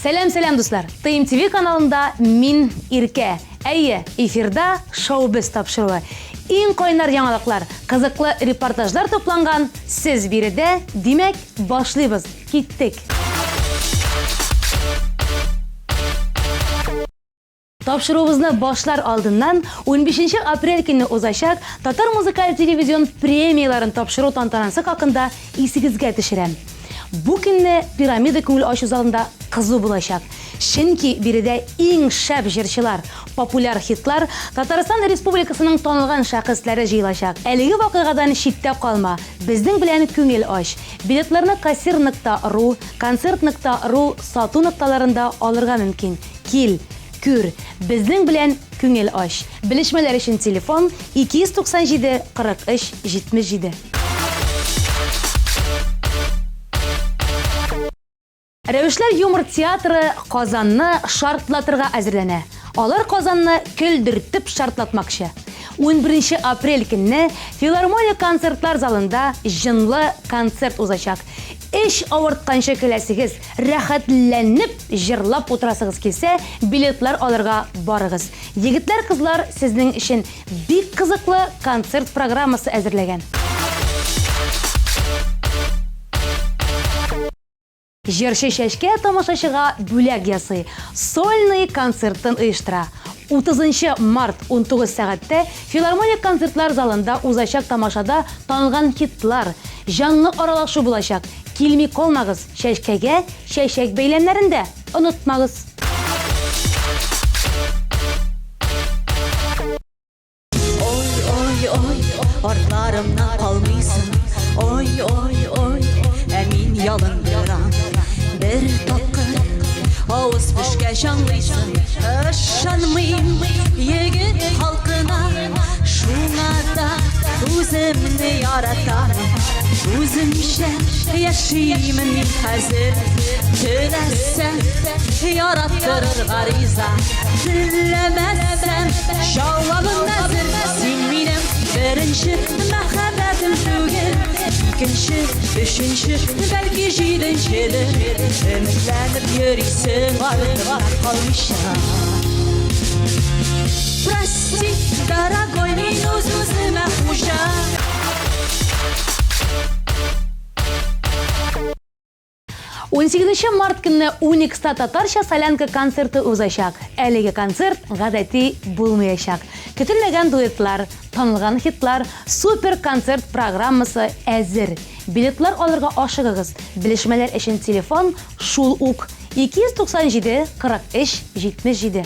Сәлам, сәлам, дуслар! ТМТВ каналында мин Иркә. Әйе, эфирда шоу-без тапшыруы. Иң кайнар яңалыклар, кызыклы репортажлар тупланган Сез биредә, димәк, башлыйбыз. Киттек! Тапшыруыбызны башлар алдыннан 15 апрель көнне узачак Татар музыкаль телевизион премияләрен тапшыру тантанасы хакында исегезгә төшерәм. Бу көнне Пирамида күңел ачу залында кызу булачак. Чөнки биредә иң шәп җырчылар, популяр хитлар, Татарстан Республикасының танылган шәхесләре җыелачак. Әлеге вакыйгадан читтә калма, безнең белән күңел ач. Билетларны кассир нокта ру, концерт нокта ру сату нокталарында алырга мөмкин. Кил, күр, безнең белән күңел ач. Белешмәләр өчен телефон, 297 43 77. Рәвешләр юмор театры Казанны шартлатырга әзерләнә. Алар Казанны көлдертеп шартлатмакчы. 11 апрель көнне Филармония концертлар залында җынлы концерт узачак. Эч авыртканчы көләсегез, рәхәтләнеп җырлап утырасыгыз килсә, билетлар алырга барыгыз. Егетләр-кызлар сезнең өчен бик кызыклы концерт программасы әзерләгән. Җырчы Чәчкә тамашачыга бүләк ясый, сольный концертын оештыра. 30 нчы март 19 сәгатьтә Филармония концертлар залында узачак тамашада танылган хитлар, җанлы аралашу булачак. Килми калмагыз, Чәчкәгә чәчәк бәйләмнәрен дә онытмагыз. Ой, ой, ой, артларымнан калмыйсың. Ой, ой, ой, ә мин ялындырам. Бер тапкыр авыз пешкәч аңлыйсың. Ышанмыйм егет халкына, шуңа да үземне яратам. Үземчә яшимен мин хәзер. Теләсәң, яраттырырга риза. Теләмәсәң, җавабым әзер. Син минем беренче мәхәббәтем түгел. Икенче, өченче, бәлки җиденчедер. Өметләнеп йөрисең артымнан калмыйча. Прости, дорогой, мин үз-үземә хуҗа. 18 март көнне Уникста татарча солянка концерты узачак. Әлеге концерт гадәти булмаячак. Көтелмәгән дуэтлар, танылган хитлар, супер концерт программасы әзер. Билетлар алырга ашыгыгыз. Белешмәләр өчен телефон шул ук 297 43 77.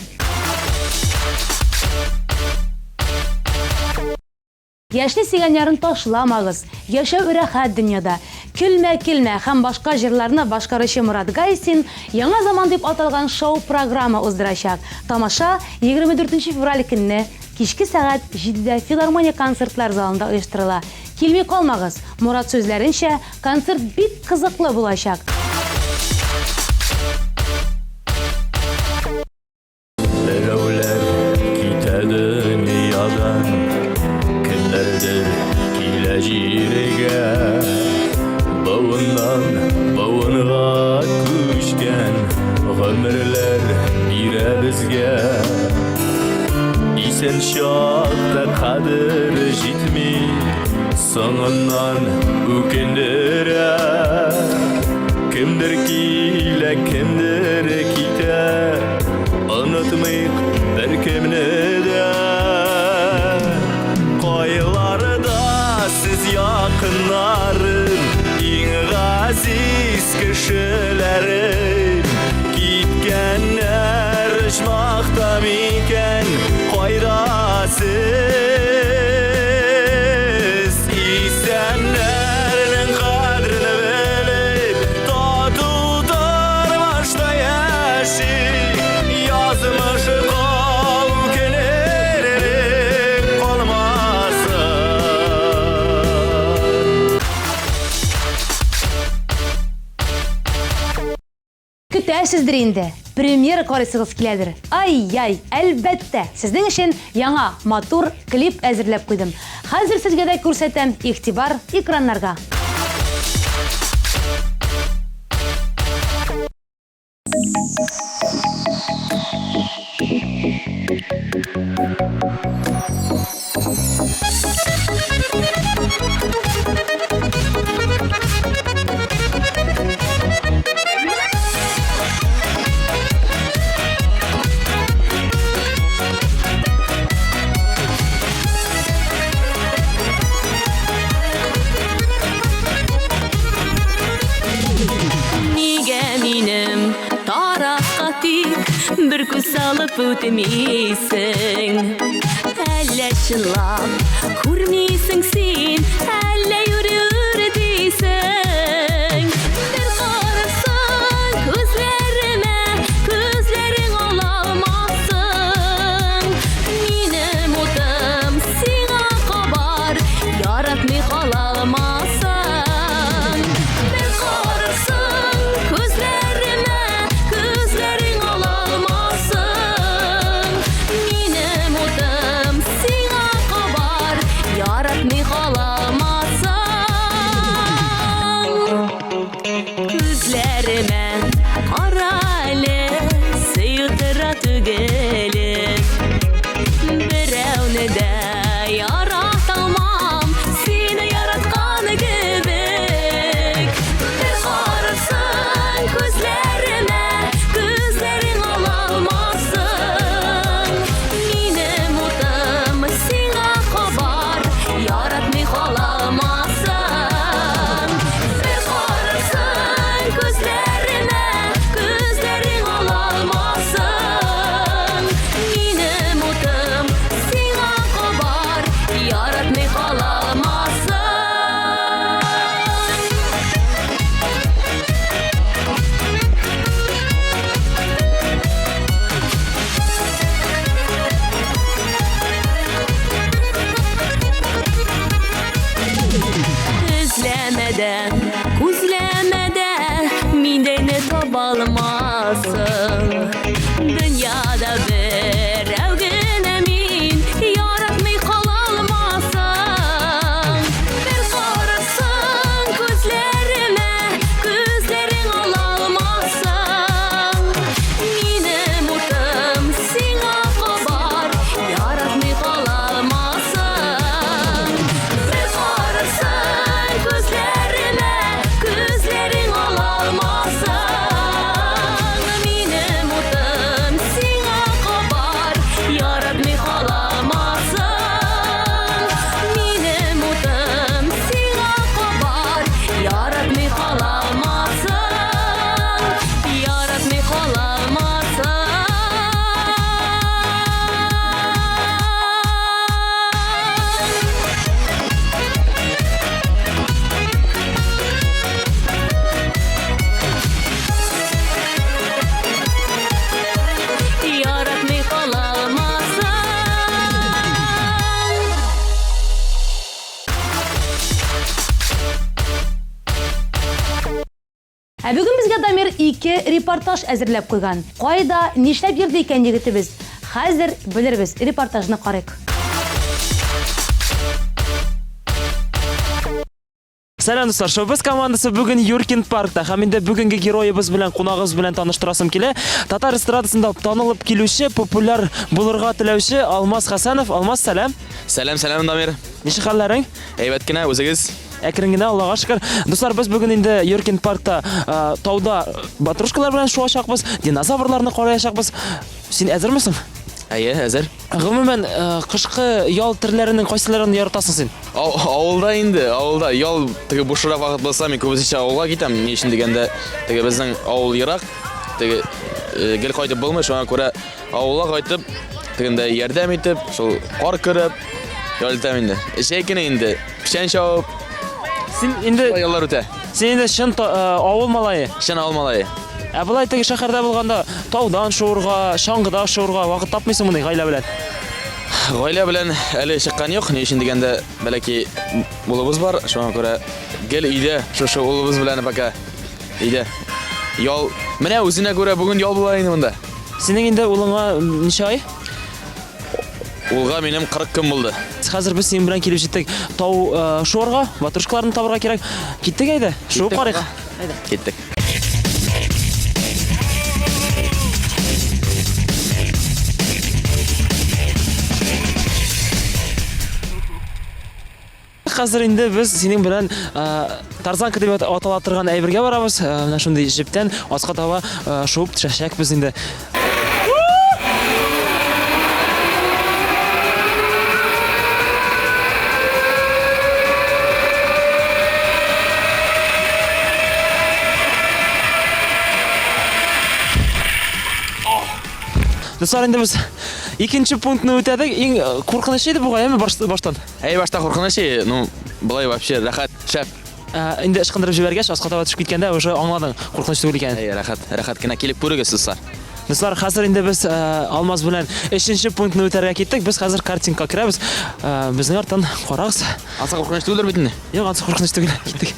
Яшьли сөйгән ярын ташламагыз, Яшәү рәхәт дөньяда, Көлмә, көлмә һәм башка җырларны башкаручы Морат Гайсин Яңа заман дип аталган шоу-программа уздырачак. Тамаша 24 февраль көнне кичке сәгать җидедә Филармония концертлар залында оештырыла. Килми калмагыз, Морат сүзләренчә, концерт бик кызыклы булачак. Берәүләр китә дөньядан, кемнәрдер килә җиргә. Буыннан буынга күчкән гомерләр бирә безгә. Исән чакта кадер җитми, соңыннан үкендерә. Кемдер килә, кемдер китә, Онытмыйк беркемне дә. Кайларда сез якыннарым, Иң газиз кешеләрем? Киткәннәр оҗмахта микән, Кайда сез? Исәннәрнең кадерен белеп, Тату тормышта яшик, Язмышы үкенерлек калмасын. Көтәсездер инде, премьера карыйсыгыз киләдер. Ай-яй, әлбәттә, сезнең өчен яңа, матур клип әзерләп куйдым. Хәзер сезгә дә күрсәтәм, игътибар экраннарга! Онытып үтмисең. Әллә чынлап күрмисең син, әллә юри дисең. Бер карасаң күзләремә, күзләрең ала алмассың. Минем утым сиңа кабар, яратмый кала алмассың. Бер карасаң күзләремә, күзләрең ала алмассың. Минем утым сиңа кабар, яратмый кала алмассың. Күзләремә кара әле, сөю тора түгелек. Берәүне дә ярата алмам, сине яраткан кебек. Бер карасаң күзләремә, күзләрең ала алмассың. Минем утым сиңа кабар, яратмый кала алмассың. Бер карасаң күзләремә, күзләрең ала алмассың. Минем утым сиңа кабар, яратмый кала алмассың. Эзләмәдән, күзләмәдә миндәйне таба алмассың. Дөньяда берәү генә мин, яратмый кала алмассың. Бер карасаң күзләремә, күзләрең ала алмассың. Минем утым сиңа кабар, яратмый кала алмассың. Бер карасаң күзләремә, күзләрең ала алмассың. Минем утым сиңа кабар, яратмый кала алмассың. Минем утым сиңа кабар, яратмый кала алмассың. Яратмый кала алмассың. Яратмый кала алмассың. Ә бүген безгә Дамир ике репортаж әзерләп куйган. Кайда, нишләп йөрде икән егетебез? Хәзер белербез. Репортажны карыйк. Сәлам, дуслар! Шоу-Без командасы бүген Юркин паркта һәм инде бүгенге героебыз белән, кунагыбыз белән таныштырасым килә. Татар эстрадасында танылып килүче, популяр булырга теләүче Алмаз Хәсәнов. Алмаз, сәлам! Сәлам, сәлам, Дамир. Ничек хәлләрең? Әйбәт кенә, үзегез? Әкрен генә, Аллага шөкер. Дуслар, без бүген инде Юркин паркта э, тауда ватрушкалар белән шуачакбыз, динозаврларны караячакбыз. Син әзерме соң? Әйе, әзер. Гомумән, э, кышкы ял төрләренең кайсыларын яратасың син? Авылда инде, авылда ял теге бушрак вакыт булса, мин күбесенчә авылга китәм. Ни өчен дигәндә, теге безнең авыл ерак, теге э, гел кайтып булмый, шуңа күрә авылга кайтып, тегендә ярдәм итеп, шул кар көрәп, ял итәм инде. Җәй көне инде печән чабып, Син инде шулай яллар үтә. син инде чын э, авыл малае. Чын авыл малае. Ә болай теге шәһәрдә булганда таудан шуырга, чаңгыда шуырга вакыт тапмыйсыңмыни гаилә белән? Гаилә белән әле чыккан юк, ни өчен дигәндә, бәләкәй улыбыз бар, шуңа күрә гел өйдә, шушы улыбыз белән пока өйдә. Ял, менә үзенә күрә бүген ял була инде монда. Синең инде улыңа ничә ай? Улга минем 40 көн булды. Хәзер без синең белән килеп җиттек тау э, шуарга, ватрушкаларны табарга кирәк. Киттек әйдә, шуып карыйк. Киттек. Хәзер инде без синең белән э, тарзанка дип атала торган әйбергә барабыз. Э, менә шундый җептән аска таба э, шуып төшәчәкбез инде. Дуслар, инде без икенче пунктны үтәдек. Иң э, куркыныч иде бугай, әме баштан. Әй, башта куркыныч, и, ну, болай вообще рәхәт, шәп. Ә, инде ычкындырып җибәргәч, аска таба төшеп киткәндә уже аңладың, куркыныч түгел икәнен. Әй, рәхәт, рәхәт кенә килеп күрегез, дуслар. Дуслар, хәзер инде без э, Алмаз белән өченче пунктны үтәргә киттек. Без хәзер картингка керәбез. Э, безнең арттан карагыз. Ансы куркыныч түгелдер бит инде. Юк, ансы куркыныч түгел. Киттек.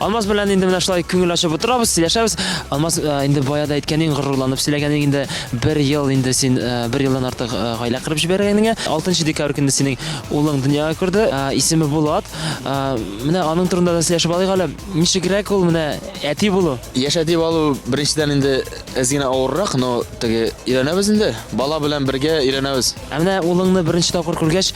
Алмаз белән инде менә шулай күңел ачып утырабыз, сөйләшәбез. Алмаз, э, инде бая да әйткәнең, горурланып сөйләгәнең инде бер ел инде син э, бер елдан артык э, гаилә корып җибәргәнеңә. 6 декабрь көнне синең улың дөньяга күрде. Исеме Булат. Менә аның турында да сөйләшеп алыйк әле. Ничегрәк ул менә әти булу? Яшь әти булу беренчедән инде әз генә авыррак, но теге өйрәнәбез инде. Бала белән бергә өйрәнәбез. Ә менә улыңны беренче тапкыр күргәч,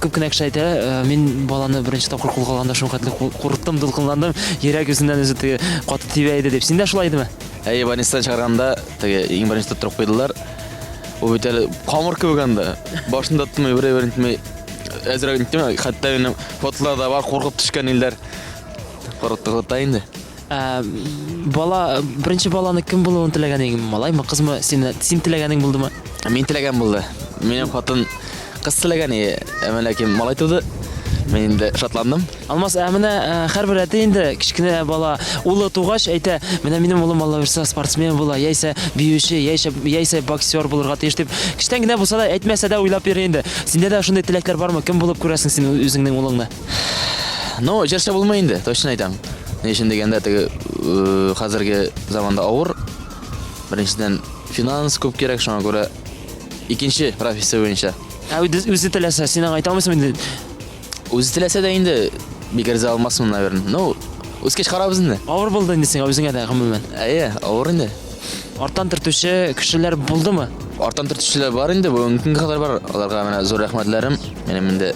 күп кенә кеше әйтә, мин баланы беренче тапкыр кулга алганда шулхәтле курыктым, дулкынландым, йөрәк үзеннән үзе теге каты тибә иде дип. Синдә шулай идеме? Әйе, больницадан чыгарганда теге иң беренче тоттырып куйдылар. Ул бит әле камыр кебек анда. Башын да тотмый, бер әйберен итми. Әзрәк итми, хәтта минем фотоларда бар, куркып төшкән илләр. Куркытты да инде. Ә, бала, беренче баланы кем булуын теләгән идең? Малаймы, кызмы? Син, син теләгәнең булдымы? Мин теләгән булды. Минем хатын кыз теләгән иде, әмма ләкин малай туды. Мин инде шатландым. Алмаз, ә менә ә, һәрбер әти инде кечкенә бала улы тугач әйтә, менә минем улым Алла бирсә спортсмен була, яисә биюче, яисә, яисә боксер булырга тиеш дип. Кечтән генә булса да әйтмәсә дә уйлап йөри инде. Синдә дә шундый теләкләр бармы? Кем булып күрәсең син үзеңнең улыңны? Ну, җырчы булмый инде, точно әйтәм. Ни өчен дигәндә, теге э, хәзерге заманда авыр. Беренчедән, финанс күп кирәк, шуңа күрә икенче профессия буенча. Ә үзе теләсә, син аңа әйтә алмыйсың инде. Үзе теләсә дә инде бик риза алмасмын, наверное. Ну, үскәч карабыз инде. Авыр булды инде сиңа үзеңә дә гомумән. Әйе, авыр инде. Арттан төртүче кешеләр булдымы? Арттан төртүчеләр бар инде, бүгенге көнгә кадәр бар. Аларга менә зур рәхмәтләрем. Минем инде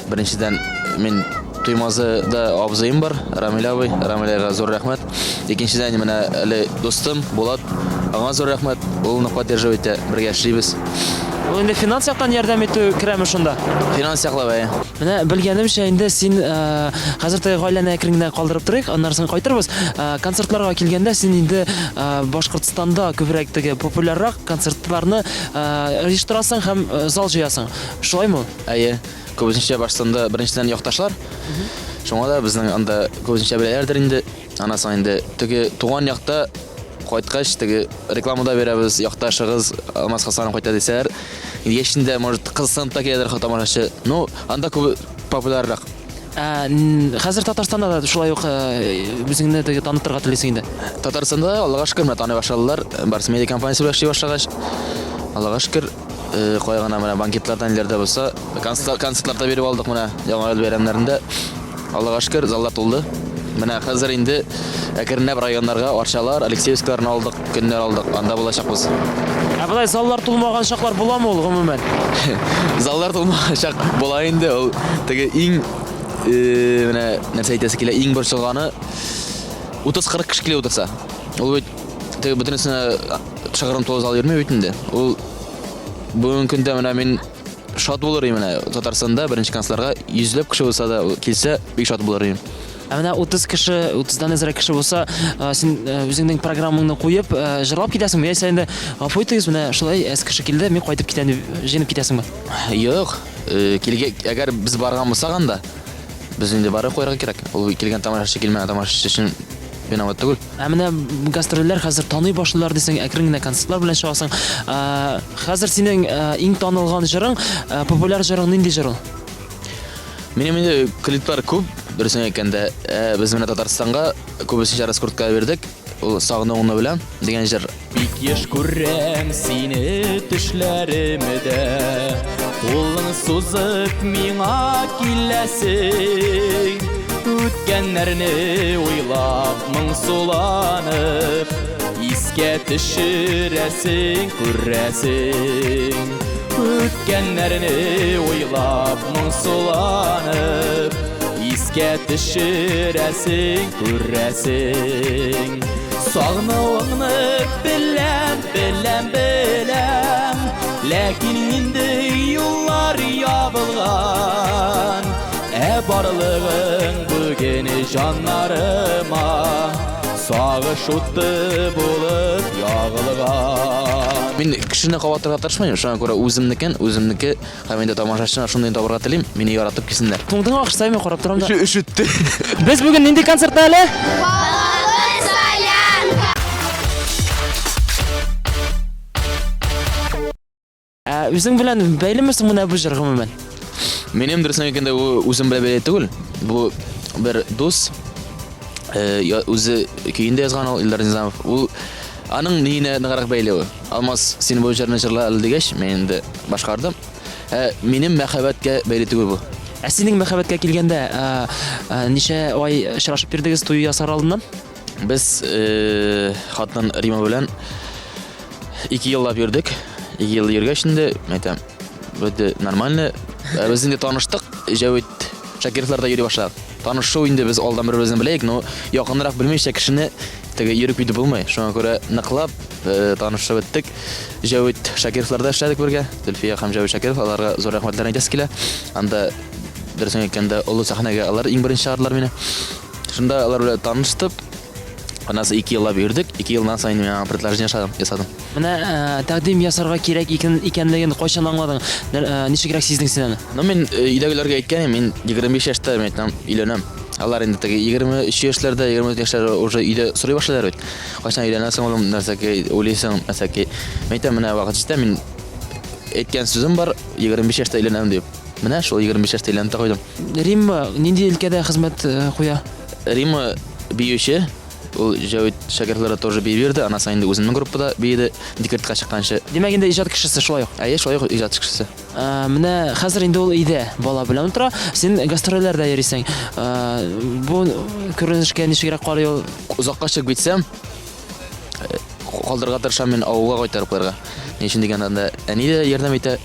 Беренчедән, мин Туймазыда абзыем бар, Рамил абый. Рамил зур рәхмәт. Икенчедән, менә әле дустым Булат, аңа зур рәхмәт. Ул нык поддерживать итә, бергә эшлибез. Ул инде финанс яктан ярдәм итү керәме шунда? Финанс яклап, әйе. Менә белгәнемчә, инде син э, хәзер теге гаиләне әкрен генә калдырып торыйк, аннары соң кайтырбыз. Э, концертларга килгәндә, син инде э, Башкортстанда күбрәк теге популяррак концертларны оештырасың һәм зал җыясың. Шулаймы? Әйе, күбесенчә Башкортстанда беренчедән якташлар. Шуңа да безнең анда күбесенчә беләләрдер инде. Аннан соң инде теге туган якта кайткач теге реклама да бирәбез, якташыгыз Алмаз Хасанов кайта дисәләр, яшендә, может, кызыксынып та киләдер тамашачы. Ну, анда күбе популяррак. Ә, хәзер Татарстанда да шулай ук э, үзеңне теге танытырга телисең инде. Татарстанда, Аллага шөкер, менә таный башладылар. Барс медиа компаниясе белән эшли башлагач, Аллага шөкер, Э, кая гына менә банкетларда ниләрдә булса, концертлар да биреп алдык менә Яңа ел бәйрәмнәрендә. Аллага шөкер, заллар тулды. Менә хәзер инде әкренләп районнарга Арчалар, Алексеевскларны алдык, көннәр алдык. Анда булачакбыз. Ә болай заллар тулмаган чаклар буламы ул гомумән? Заллар тулмаган чак була инде ул. Теге иң э, менә нәрсә әйтәсе килә, иң борчылганы 30-40 кеше килеп утырса. Ул бит теге бөтенесенә шыгрым тулы зал йөрми бит инде. Ул бүгенге көндә менә мин шат булыр идем менә Татарстанда беренче концертларга йөзләп кеше булса да килсә, бик шат булыр идем. Ә менә 30 кеше, 30-дан әзрәк кеше булса, син үзеңнең программаңны куеп, җырлап китәсеңме? Яисә инде гафу итегез, менә шулай әз кеше килде, мин кайтып китәм дип җыенып китәсеңме? Юк, килгә, әгәр без барган булсак анда, без инде барып куярга кирәк. Ул килгән тамашачы килмәгән тамашачы өчен виноват түгел. Ә менә гастрольләр хәзер таный башлыйлар дисең, әкрен генә концертлар белән чыгасың. Хәзер синең иң танылган җырың, популяр җырың нинди җыр ул? Минем инде клиплар күп, дөресен әйткәндә, без менә Татарстанга күбесенчә раскрутка бирдек. Ул Сагынуыңны беләм дигән җыр. Бик еш күрәм сине төшләремдә, Кулың сузып миңа киләсең. Үткәннәрне уйлап, моңсуланып, Искә. Искә төшерәсең, күрәсең. Үткәннәрне уйлап, моңсуланып, Искә төшерәсең, күрәсең. Сагынуыңны беләм, беләм, беләм, Ләкин инде юллар ябылган. Ә барлыгың бүген җаннарыма Сагыш уты булып ягылган. Мин кешене кабатларга тырышмыйм, шуңа күрә үземнекен, үземнеке һәм инде тамашачыны шундый табарга телим, мине яратып килсеннәр. Туңдың акча мин карап торам да. Өшетте. Без бүген нинди концертта әле? Балалы солянка. Ә үзең белән бәйлеме соң менә бу җыр гомумән? Минем дөресен әйткәндә бу үзем белән бәйле түгел. Бу бер дус үзе көен дә язган ул Илдар Низамов. Ул аның ниенә ныграк бәйле ул. Алмаз, син бу җырны җырла әле дигәч, мин инде башкардым. Ә минем мәхәббәткә бәйле түгел бу. Ә синең мәхәббәткә килгәндә, ничә ай очрашып йөрдегез туй ясар алдыннан? Без хатын Рима белән 2 еллап йөрдек. 2 ел йөргәч инде, әйтәм, вроде нормально. Ә без инде таныштык, Җәвит Шакировларда йөри башладык. Танышу инде без алдан бер-беребезне беләек, но якынрак белмичә кешене теге йөреп китеп булмый. Шуңа күрә ныклап танышып беттек. Җәвит Шакировларда эшләдек бергә. Зөлфия һәм Җәвит Шакиров, аларга зур рәхмәтләрне әйтәсе килә. Анда, дөресен әйткәндә, олы сәхнәгә алар иң беренче чыгардылар мине. Шунда алар белән таныштып, аннан соң 2 еллап йөрдек. 2 елдан соң инде мин аңа предложение ясадым. Менә тәкъдим ясарга кирәк икәнлеген кайчан аңладың? Ничегрәк сиздең син аны? Ну, мин өйдәгеләргә әйткән идем, мин 25 яшьтә, мин әйтәм, өйләнәм. Алар инде теге 23 яшьләрдә, 24 яшьләрдә уже өйдә сорый башлыйлар бит. Кайчан өйләнәсең, улым, нәрсәкәй уйлыйсың, нәрсәкәй. Мин әйтәм, менә вакыт җитә, мин әйткән сүзем бар, 25 яшьтә өйләнәм дип. Менә шул 25 яшьтә өйләнеп тә куйдым. Римма нинди өлкәдә хезмәт куя? Римма биюче, ул Җәвит шәкертләре тоже бии бирде, аннан соң инде үземнең группада биеде, декретка чыкканчы. Димәк, инде иҗат кешесе шулай ук. Әйе, шулай ук иҗат кешесе. Менә хәзер инде ул өйдә бала белән утыра, син гастрольләрдә йөрисең. Бу күренешкә ничегрәк карый ул? Озакка чыгып китсәм, калдырырга тырышам мин авылга кайтарып куярга. Ни өчен дигәндә, анда әни дә ярдәм итә.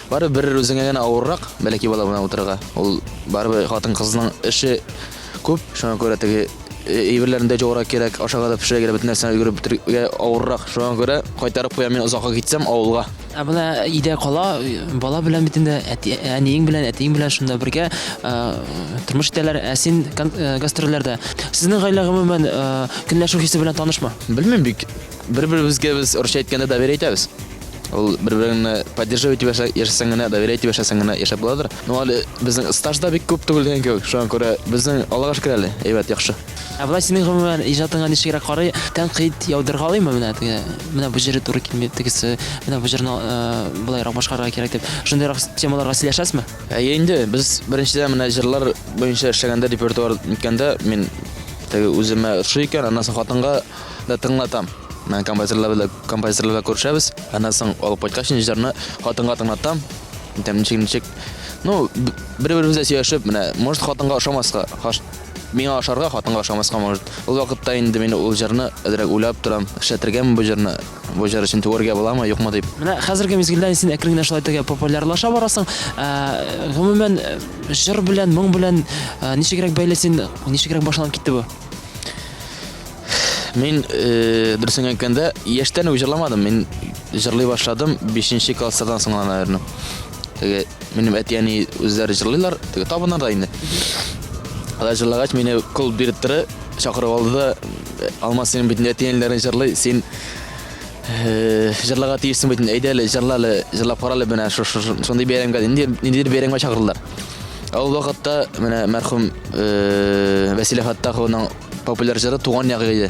Барыбер бер үзеңә генә авыррак, бәләкәй бала белән утырырга. Ул барыбер хатын-кызның эше күп, шуңа күрә теге әйберләрен дә җуарга кирәк, ашарга да пешерергә кирәк, бөтен нәрсәне өлгереп бетерергә авыррак. Шуңа күрә кайтарып куям мин озакка китсәм авылга. Ә менә өйдә кала, бала белән бит инде әти, әниең белән, әтиең белән шунда бергә тормыш итәләр. Ә син гастрольләрдә. Сезнең гаилә гомумән көнләшү хисе белән танышмы? Белмим бик. Бер-беребезгә без урысча әйткәндә доверие итәбез. Ул бер-береңне поддерживать итеп яшәсәң генә, доверие итеп яшәсәң генә яшәп буладыр. Ну әле безнең стаж да бик күп түгел дигән кебек. Шуңа күрә безнең, Аллага шөкер әле, әйбәт, яхшы. Ә болай синең гомумән иҗатыңа ничегрәк карый? Тәнкыйть яудыргалыймы менә теге, менә бу җире туры килми, тегесе, менә бу җырны болайрак башкарырга кирәк дип. Шундыйрак темаларга сөйләшәсезме? Әйе инде, без беренчедән менә җырлар буенча эшләгәндә, репертуар иткәндә, мин теге үземә ошый икән, аннан соң хатынга да тыңлатам. Менә композиторлар белән композиторлар белән күрешәбез. Аннан соң алып кайткач инде җырны хатынга тыңлатам. Әйтәм, ничек, ничек. Ну, бер-беребездә сөйләшеп, менә, может, хатынга ошамаска, миңа ошарга, хатынга ошамаска может. Ул вакытта инде мин ул җырны әзрәк уйлап торам, эшләтергәме бу җырны, бу җыр өчен түгәргә буламы, юкмы дип. Менә хәзерге мизгелдә син әкрен генә шулай теге популярлаша барасың. Ә, гомумән, җыр белән, моң белән ничегрәк бәйле син, ничегрәк башланып китте бу? Мин, дөресен әйткәндә, яшьтән үк җырламадым. Мин җырлый башладым 5 класслардан соң гына, наверное. Теге минем әти-әни үзләре җырлыйлар, теге табыннарда инде. Алар җырлагач, мине клуб директоры чакырып алды да, Алмаз, синең бит инде әти-әниләрең җырлый, син җырларга тиешсең бит инде, әйдә әле, җырла әле, җырлап кара әле менә шундый бәйрәмгә, ниндидер бәйрәмгә чакырдылар. Ә ул вакытта менә мәрхүм Вәсилә Фәттахованың популяр җыры Туган як иде.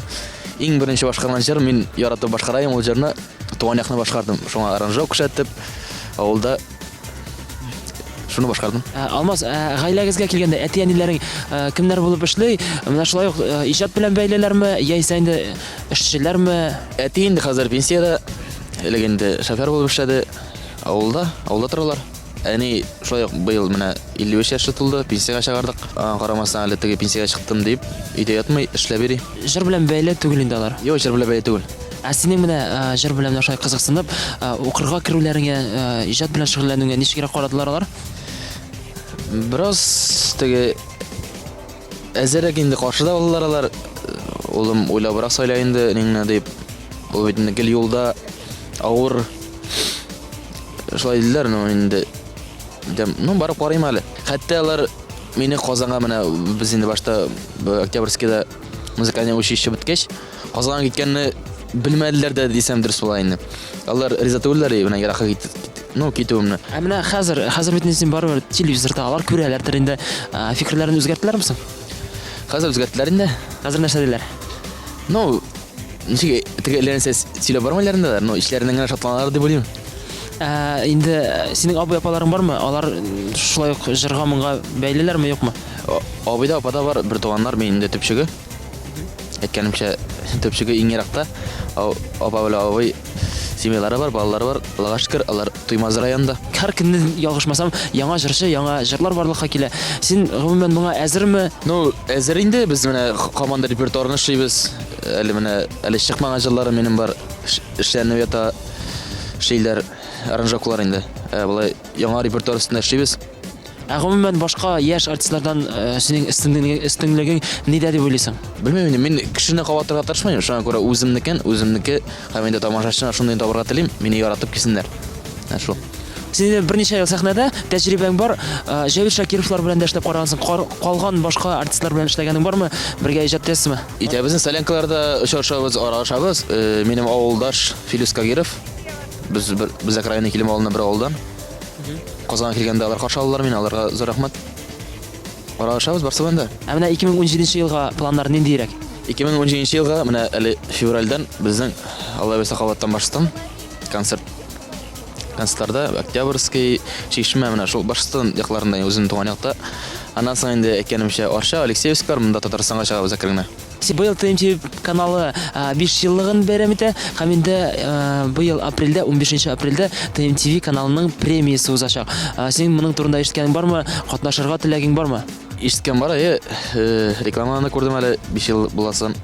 Иң беренче башкарган җыр, мин яратып башкара идем ул җырны, Туган якны башкардым. Шуңа аранжировка эшләтеп, авылда шуны башкардым. Ә, Алмаз, ә, гаиләгезгә килгәндә, әти-әниләрең ә, кемнәр булып эшли? Менә шулай ук ә, иҗат белән бәйлеләрме, яисә инде эшчеләрме? Әти инде хәзер пенсиядә, элек инде шофер булып эшләде. Авылда, авылда торалар. Әни шулай ук быел менә 55 яше тулды, пенсиягә чыгардык. Аңа карамастан әле теге пенсиягә чыктым дип, өйдә ятмый, эшләп йөри. Җыр белән бәйле түгел инде алар. Юк, җыр белән бәйле түгел. Ә синең менә җыр белән менә шулай кызыксынып, укырга керүләреңә, иҗат белән шөгыльләнүеңә ничегрәк карадылар алар? Бераз теге әзерәк инде каршы да булдылар алар. Улым, уйлабрак сайла инде неңне дип. Ул бит инде гел юлда авыр. Шулай диделәр, но инде ну барып карыйм әле. Хәтта алар мине Казанга менә без инде башта Октябрьскийда музыкальный училище беткәч, Казанга киткәнне белмәделәр дә дисәм дөрес була инде. Алар риза түгелләр, менә еракка кит, ну, китүемне. Ә менә хәзер, хәзер бит инде син барыбер телевизорда алар күрәләрдер инде. Фикерләрен үзгәрттеләрме соң? Хәзер үзгәрттеләр инде. Хәзер нәрсә диләр? Ну, ничек теге әллә нәрсә сөйләп бармыйлар инде алар, но эчләреннән генә шатланалар дип уйлыйм. Ә, инде синең абый апаларың бармы? Алар шулай ук җырга моңга бәйлеләрме, юкмы? Абый да, апа да бар, бер туганнар, мин инде төпчеге. Әйткәнемчә, төпчеге иң еракта. Апа белән абый семьялары бар, балалары бар. Аллага шөкер, алар Туймазы районында. Һәр көнне, ялгышмасам, яңа җырчы, яңа җырлар барлыкка килә. Син, гомумән, моңа әзерме? Ну, әзер инде. Без менә команда репертуарын эшлибез. Әле менә әле чыкмаган җырларым минем бар. Эшләнеп ята эшлиләр, аранжировкалар инде. Ә болай яңа репертуар өстендә эшлибез. Ә гомумән башка яшь артистлардан синең өстенлегең, өстенлегең нидә дип уйлыйсың? Белмим инде, мин кешене кабатларга тырышмыйм, шуңа күрә үземнекен, үземнеке һәм инде тамашачыны шундый табырга телим, мине яратып килсеннәр. Менә шул. Син инде берничә ел сәхнәдә, тәҗрибәң бар. Җәвит Шакировлар белән дә эшләп карагансың. Калган башка артистлар белән эшләгәнең бармы? Бергә иҗат итәсезме? Итәбез, солянкаларда очрашабыз, аралашабыз. Минем авылдаш Филүс Кагиров. Без бер Бизәк районы Килем авылыннан бер авылдан. Казанга килгәндә алар каршы алдылар мине, аларга зур рәхмәт. Аралашабыз барсы белән дә. Ә менә 2017 елга планнар ниндиерәк? 2017 елга менә әле февральдән безнең Алла бирсә кабаттан Башкортстан концерт концертларда Октябрьский, Чишмә менә шул Башкортстан якларында үземнең туган якта. Аннан соң инде әйткәнемчә Арча, Алексеевсклар, монда Татарстанга чыгабыз әкрен генә. Быел ТМТ каналы 5 еллыгын бәйрәм итә һәм инде быел апрельдә, 15 апрельдә ТМТВ каналының премиясе узачак. Синең моның турында ишеткәнең бармы? Катнашырга теләгең бармы? Ишеткән бар, әйе. Рекламаны күрдем әле 5 ел буласын.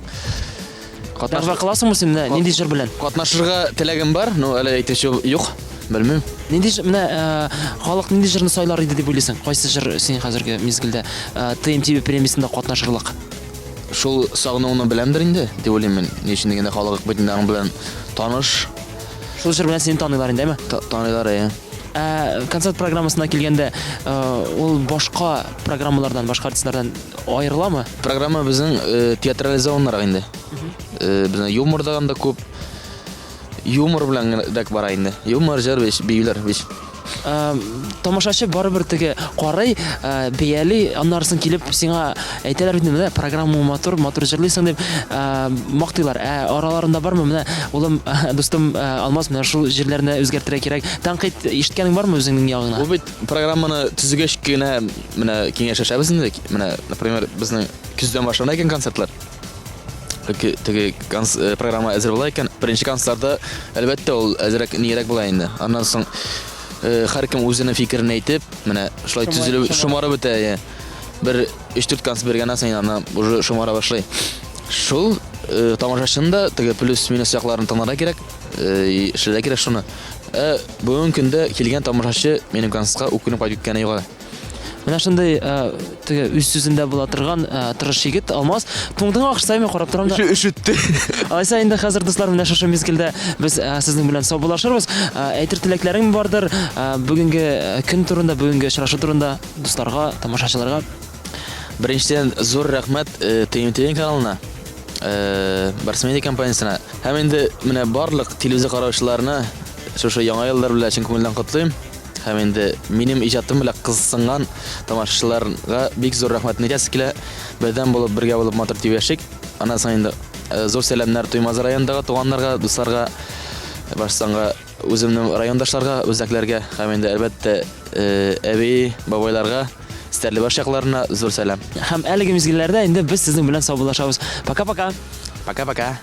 Катнашырга кыласыңмы син менә нинди җыр белән? Катнашырга теләгем бар, но әле әйтүче юк, белмим. Нинди менә халык нинди җырны сайлар иде дип уйлыйсың? Кайсы җыр син хәзерге мизгелдә ТМТВ премиясендә катнашырлык? Шул сагынуны беләмдер инде, дип уйлыйм мин. Ни өчен дигәндә, халык бит инде аның белән таныш. Шул җыр белән сине таныйлар инде, әйме? Таныйлар, әйе. Ә концерт программасына килгәндә, ул башка программалардан, башка артистлардан аерыламы? Программа безнең театрализованнырак инде. Безнең юмор да анда күп. Юмор белән генә бара инде. Юмор, җыр, биюләр, биш. Тамашачы барыбер теге карый, бәяли, аннарысын килеп сиңа әйтәләр бит менә программа матур, матур җырлыйсың дип мактыйлар. Ә араларында бармы менә улым, дустым Алмаз менә шул җирләрне үзгәртергә кирәк. Тәнкыйть ишеткәнең бармы үзеңнең ягыңа? Ул бит программаны төзегәч кенә менә киңәшләшәбез инде. Менә, например, безнең көздән башлана икән концертлар. Теге э, программа әзер була икән, беренче концертларда, әлбәттә, ул әзрәк нирәк була инде. Аннан соң э, һәркем үзенең фикерен әйтеп, менә шулай төзелеп, шомарып бетә. Э. Бер 3-4 концерт биргәннән соң аны уже шомара башлый. Шул э, тамашачының да теге плюс-минус якларын тыңларга кирәк, э, эшләргә кирәк шуны. Ә бүгенге көндә килгән тамашачы минем концертка үкенеп кайтып киткәне юк әле. Менә шундый э, теге үз сүзендә була торган э, тырыш егет Алмаз. Туңдың акча мин карап торам да. Өшетте. Алайса инде хәзер дуслар менә шушы мизгелдә без э, сезнең белән саубуллашырбыз. Әйтер теләкләрең бардыр бүгенге көн турында, бүгенге очрашу турында дусларга, тамашачыларга. Беренчедән зур рәхмәт ТМТ каналына, Барс Медиа компаниясенә һәм инде менә барлык телевизор караучыларны шушы яңа еллар белән чын күңелдән котлыйм. Һәм инде минем иҗатым белән кызыксынган тамашачыларга бик зур рәхмәтне әйтәсе килә. Бердәм булып, бергә булып матур итеп яшик. Аннан соң инде э, зур сәламнәр Туймазы районындагы туганнарга, дусларга, Башстанга, үземнең райондашларга, үзәкләргә һәм инде әлбәттә э, әби, бабайларга, Стәрлебаш якларына зур сәлам. Һәм әлеге мизгелләрдә инде без сезнең белән саубуллашабыз. Пока-пока. Пока-пока.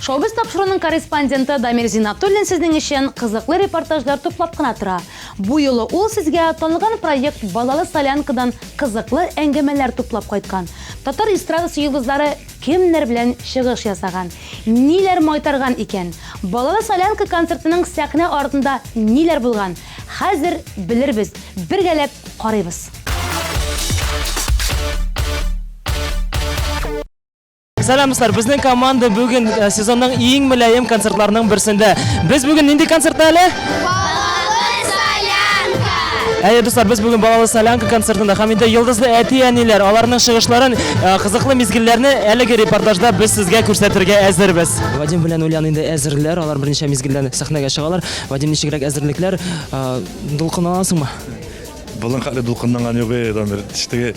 Шоу-біз тапшыруының корреспонденты Дамир Зинатуллин сезнең өчен кызыклы репортажлар туплап кына тора. Бу юлы ул сезгә танылган проект Балалы солянкадан кызыклы әңгәмәләр туплап кайткан. Татар эстрадасы йолдызлары кемнәр белән чыгыш ясаган, ниләр майтарган икән? Балалы солянка концертының сәхнә артында ниләр булган? Хәзер белербез, бергәләп карыйбыз. Сәлам, дуслар! Безнең команда бүген э, сезонның иң мөлаем концертларының берсендә. Без бүген нинди концертта әле? Балалы солянка! Әйе, дуслар, без бүген Балалы солянка концертында һәм инде йолдызлы әти-әниләр, аларның чыгышларын, э, кызыклы мизгелләрне әлеге репортажда без сезгә күрсәтергә әзербез. Вадим белән Ульяна инде әзерләр, алар берничә мизгелдән сәхнәгә чыгалар. Вадим, ничегрәк әзерлекләр? Э, дулкынланасыңмы? Болын хәтле дулкынланган юк иде, Дамир. Теге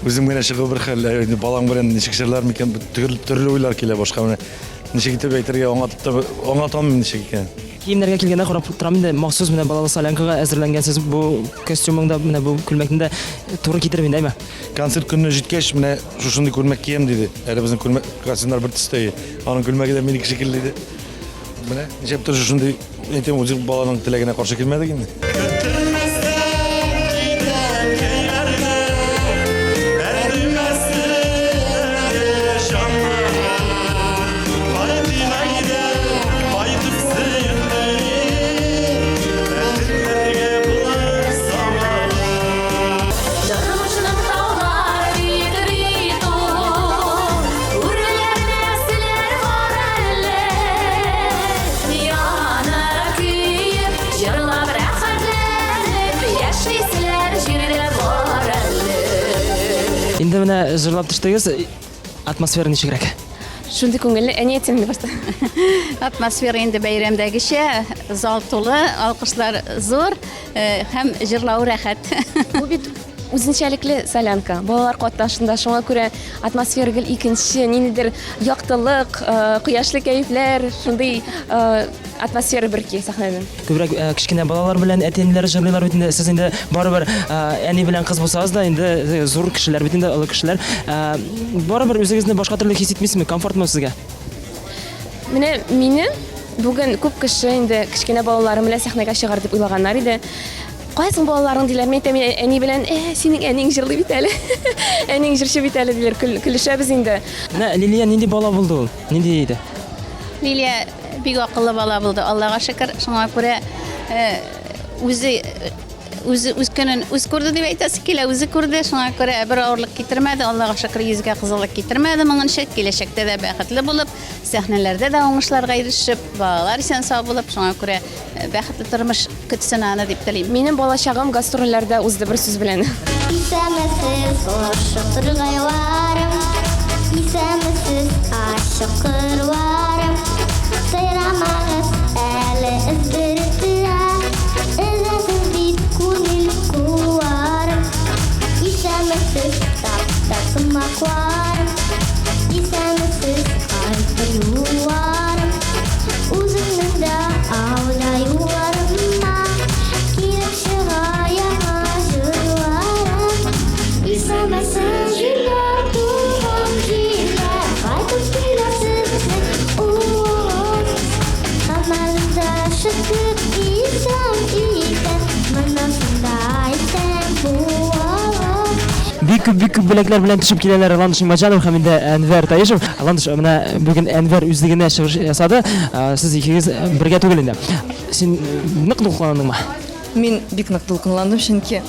үзем генә чыгу бер хәл, ә инде балаң белән ничек җырлар микән, төрле, төрле уйлар килә башка менә. Ничек итеп әйтергә, аңлатып та аңлата алмыйм ничек икәнен. Киемнәргә килгәндә карап торам инде, махсус менә балалы солянкага әзерләнгәнсез, бу костюмың да, менә бу күлмәкне дә туры китереп инде, әйме? Концерт көнне җиткәч, менә шушындый күлмәк киям диде. Әле безнең күлмәк, костюмнар бер төстә. Аның күлмәге дә минеке шикелле иде. Менә нишләптер шушындый әйтәм, үзе баланың теләгенә каршы килмәдек инде. Тормышның таулар биек бит ул, Үрләрдә селәр бар әле. Янып, көеп, җырлап рәхәтләнеп, Яшиселәр җирдә бар әле. Инде менә җырлап төштегез, атмосфера ничегрәк? Шундый күңелле, әни әйтсәң инде башта. Атмосфера инде бәйрәмдәгечә, зал тулы, алкышлар зур һәм җырлавы рәхәт. Бу бит үзенчәлекле солянка, балалар катнашында, шуңа күрә атмосфера гел икенче, ниндидер яктылык, э, кояшлы кәефләр, шундый э, атмосфера бөрки сәхнәдән. Күбрәк э, кечкенә балалар белән әти-әниләр җырлыйлар бит инде. Сез инде барыбер әни белән кыз булсагыз да, инде зур кешеләр бит инде, олы кешеләр. Барыбер үзегезне башка төрле хис итмисезме? Комфортмы сезгә? Менә мине бүген күп кеше инде кечкенә балаларым белән сәхнәгә чыгар дип уйлаганнар иде. Кая соң балаларың диләр. Мин әйтәм, әни белән, э, синең әниң җырлый бит әле. Әниң җырчы бит әле диләр. Көл, көлешәбез инде. Менә Лилия нинди бала булды ул? Нинди иде? Лилия бик акыллы бала булды, Аллага шөкер. Шуңа күрә э, үзе үзе үз көнен үз күрде дип әйтәсе килә, үзе күрде. Шуңа күрә бер авырлык китермәде, Аллага шөкер, йөзгә кызыллык китермәде моңынчы. Киләчәктә дә бәхетле булып, сәхнәләрдә дә уңышларга ирешеп, балалар исән-сау булып, шуңа күрә э, бәхетле тормыш көтсен аны дип телим. Минем балачагым гастрольләрдә узды бер сүз белән. Исәнмесез, ачык тургайларым, Исәнмесез, ачык кырларым. Сайрамагыз әле өздереп Өзәсез бит күңел куарым. Исәнмесез, такта сымакларым, Исәнмесез, кайтыр юлларым. Үземнең дә ауда юлларыма Килеп чыга яңа җырларым. Исәнмесез, җилләр, туган җилләр, Кайтып киләсезме, улым? Һәммәгез дә шөкер, исән икән, Моннан соң да исән булалар. Бик күп, бик күп бүләкләр белән төшеп киләләр Ландыш Нигъмәтҗанов һәм инде Әнвәр Таишев. Ландыш, менә бүген Әнвәр үзе генә чыгыш ясады. Сез икегез бергә түгел инде. Син нык дулкынландыңмы? Мин бик нык дулкынландым, чөнки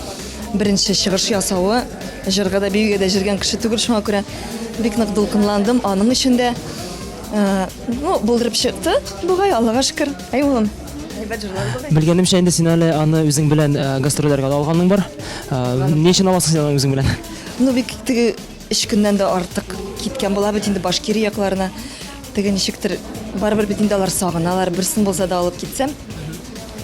беренче чыгыш ясавы, җырга да, биюгә дә җөргән кеше түгел, шуңа күрә бик нык дулкынландым. Аның өчен дә, ну, булдырып чыкты бугай, Аллага шөкер. Әй, улым. Әйбәт җырлады бугай. Белгәнемчә, инде син әле аны үзең белән гастрольләргә дә алганың бар. Ни өчен аласың син аны үзең белән? Ну, бик теге өч көннән дә артык киткән була бит инде Башкирия якларына. Теге ничектер, барыбер бит инде алар сагыналар, берсен булса да алып китсәм.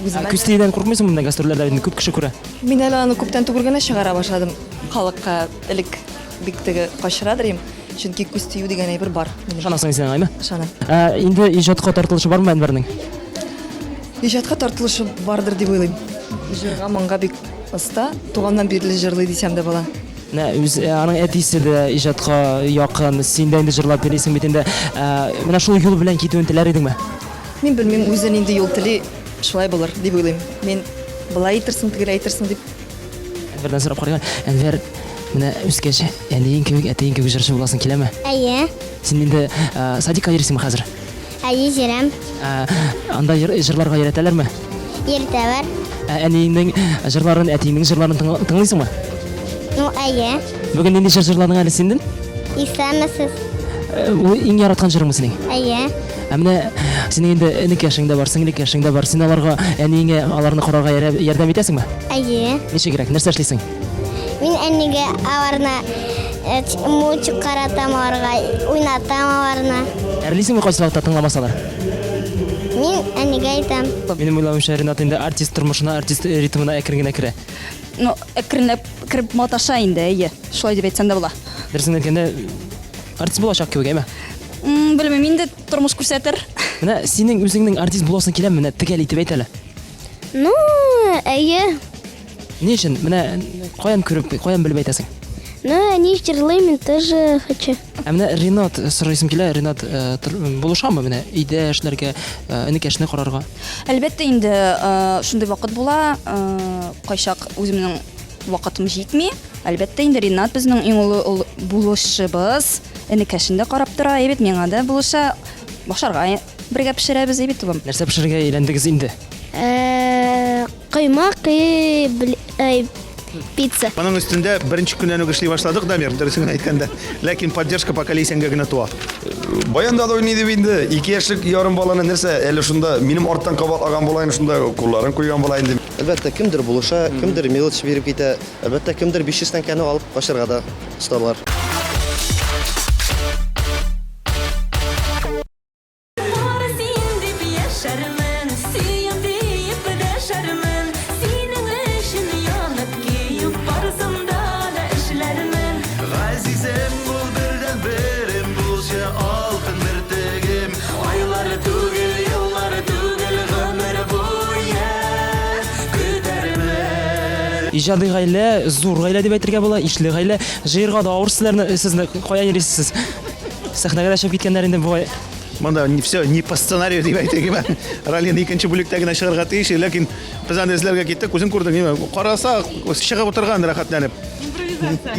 Үземә Күз тиюдән куркмыйсыңмы менә гастрольләрдә инде күп кеше күрә. Мин әле аны күптән түгел генә чыгара башладым. Халыкка элек бик теге качырадыр идем. Чөнки күз тию дигән әйбер бар. Ышанасың син аңа, әйме? Ышанам. Ә, инде иҗатка тартылышы бармы Әнвәрнең? Иҗатка тартылышы бардыр дип уйлыйм. Җырга, моңга бик оста. Туганнан бирле җырлый дисәм дә була. Менә үз аның әтисе дә иҗатка якын, син дә инде җырлап йөрисең бит инде. Менә шул юл белән китүен теләр идеңме? Мин белмим, үзе нинди юл тели, шулай булыр дип уйлыйм. Мин болай әйтерсең, тегеләй әйтерсең дип. Әнвәрдән сорап карыйм. Әнвәр, менә үскәч, әниең кебек, әтиең кебек җырчы буласың киләме? Әйе. Син инде садикка йөрисеңме хәзер? Әйе, йөрәм. Анда җырларга өйрәтәләрме? Йөртәләр. Ә әниеңнең җырларын, әтиеңнең җырларын тыңлыйсыңмы? Ну, әйе. Бүген нинди җыр җырладың әле син? Исәнмесез. Ул иң яраткан җырыңмы синең? Әйе. Ә менә синең инде энекәшең дә бар, сеңлекәшең дә бар. Син аларга, әниеңә аларны карарга ярдәм итәсеңме? Әйе. Ничегрәк, нәрсә эшлисең? Мин әнигә аларны мультик каратам аларга, уйнатам аларны. Әрлисеңме кайсы вакытта тыңламасалар? Мин әнигә әйтәм. Минем уйлавымча, Ренат инде артист тормышына, артист ритмына әкрен генә керә. Ну, әкренләп кереп маташа инде, әйе. Шулай дип әйтсәң дә була. Дөресен әйткәндә, артист булачак кебек, әйме? Белмим инде, тормыш күрсәтер. Менә синең үзеңнең артист буласың киләме? Менә төгәл итеп әйт әле. Ну, әйе. Ни өчен? Менә каян күреп, каян белеп әйтәсең? Ну, әни җырлый, мин тоже хочу. Ә менә Ренат сорыйсым килә, Ренат булышамы менә өйдә эшләргә, энекәшне карарга? Әлбәттә инде, шундый вакыт була, кайчак үземнең вакытым җитми. Әлбәттә инде Ренат безнең иң олы булышчыбыз, энекәшен дә карап тора, әйбәт, миңа да булыша. Ашарга бергә пешерәбез, әйбәт, улым. Нәрсә пешерергә өйрәндегез инде? Коймак и пицца. Моның өстендә беренче көннән үк эшли башладык, Дамир, дөресен генә әйткәндә. Ләкин поддержка пока Ләйсәнгә генә туа. Баянда да уйный дип инде, 2 яшьлек ярым баланы нәрсә, әле шунда минем арттан кабатлаган була инде, шунда кулларын куйган була инде. Әлбәттә, кемдер булыша, кемдер мелочь биреп китә, әлбәттә, кемдер 500 тәңкәне алып качырга да осталар. Бары син дип яшәрмен, сөям диеп дәшәрмен, синең өчен янып көеп барысын да да эшләрмен. Газизем бул, бердәнберем булчы, алтын бөртегем. Айлар түгел, еллар түгел, гомер буе көтәрмен. Иҗади гаилә, зур гаилә дип әйтергә була, ишле гаилә. Җыерга да авыр сезләрне, сезне кая йөрисез? Сәхнәгә дә чыгып киткәннәр инде бугай. Монда не все не по сценарию дип әйтик, Ралин икенче бүлектә генә чыгарга тиеш, ләкин без аны эзләргә киттек, үзең күрдең, ниме, караса, чыгып утырган рәхәтләнеп.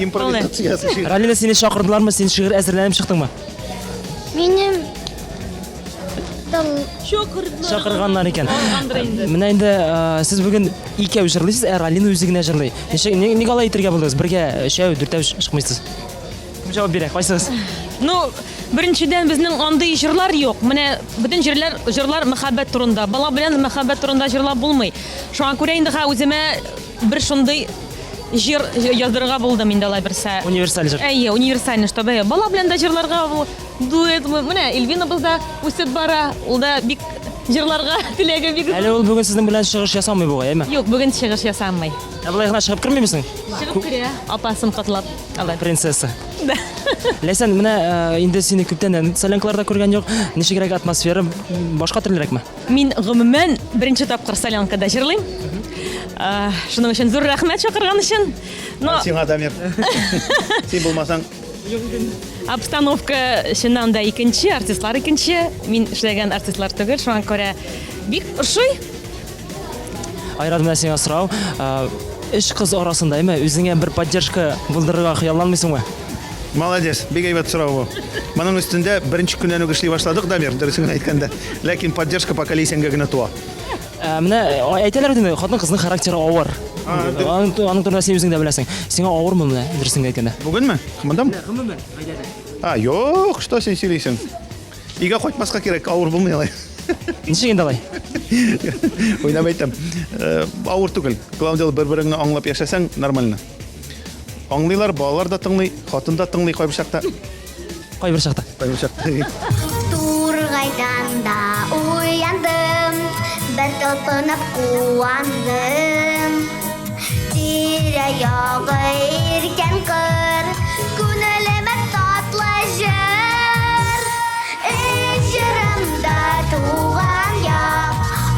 Импровизация. Импровизация. Ралина, сине чакырдылармы? Син шигырь әзерләнеп чыктыңмы? Минем там Чакырганнар икән. Менә инде сез бүген икәү җырлыйсыз, ә Ралина үзе генә җырлый. Ничек, ник алай итергә булдыгыз? Бергә өчәү, дүртәү чыкмыйсыз? Кем җавап бирә? Кайсыгыз? Ну, беренчедән безнең андый җырлар юк. Менә бөтен җырлар, җырлар мәхәббәт турында. Бала белән мәхәббәт турында җырлап булмый. Шуңа күрә инде ха үземә бер шундый җыр яздырырга булдым инде алай берсә. Универсаль җыр. Әйе, универсальный, чтобы бала белән дә җырларга дуэт. Менә Эльвинабыз да үсеп бара. Ул да бик җырларга теләге бик. Әле ул бүген сезнең белән чыгыш ясамый бугай, әйме? Юк, бүген чыгыш ясамый. Ә болай гына чыгып кермиме соң? Чыгып керә, апасын котлап. Алай. Принцесса. Да. Ләйсән, менә инде сине күптәннән солянкаларда күргән юк. Ничегрәк атмосфера, башка төрлерәкме? Мин гомумән беренче тапкыр солянкада җырлыйм. Шуның өчен зур рәхмәт чакырган өчен. Но Сиңа, Дамир. Син булмасаң. Обстановка чыннан да икенче, артистлар икенче. Мин эшләгән артистлар түгел, шуңа күрә бик ошый. Айрат, менә сиңа сорау. Өч кыз арасында, әйме, үзеңә бер поддержка булдырырга хыялланмыйсыңмы? Молодец, бик әйбәт сорау бу. Моның өстендә беренче көннән үк эшли башладык, Дамир, дөресен генә әйткәндә. Ләкин поддержка пока Ләйсәнгә генә туа. Менә әйтәләр бит инде, хатын-кызның характеры авыр. Аның аның турында син үзең дә беләсең. Сиңа авырмы менә, дөресен генә әйткәндә? Бүгенме? Мондамы? Гомумән, гаиләдә. А, юк, что син сөйлисең? Өйгә кайтмаска кирәк, авыр булмый алай. Ничек инде алай? Уйнап әйтәм. Э, авыр түгел. Главное дело, бер-береңне аңлап яшәсәң, нормально. Аңлыйлар, балалар да тыңлый, хатын да тыңлый кайбер чакта. Кайбер чакта. Кайбер чакта. Тургайдан да уяндым, бер талпынып куандым. Тирә-ягы иркен кыр, күңелемә татлы җыр. Эй, җырымда туган як,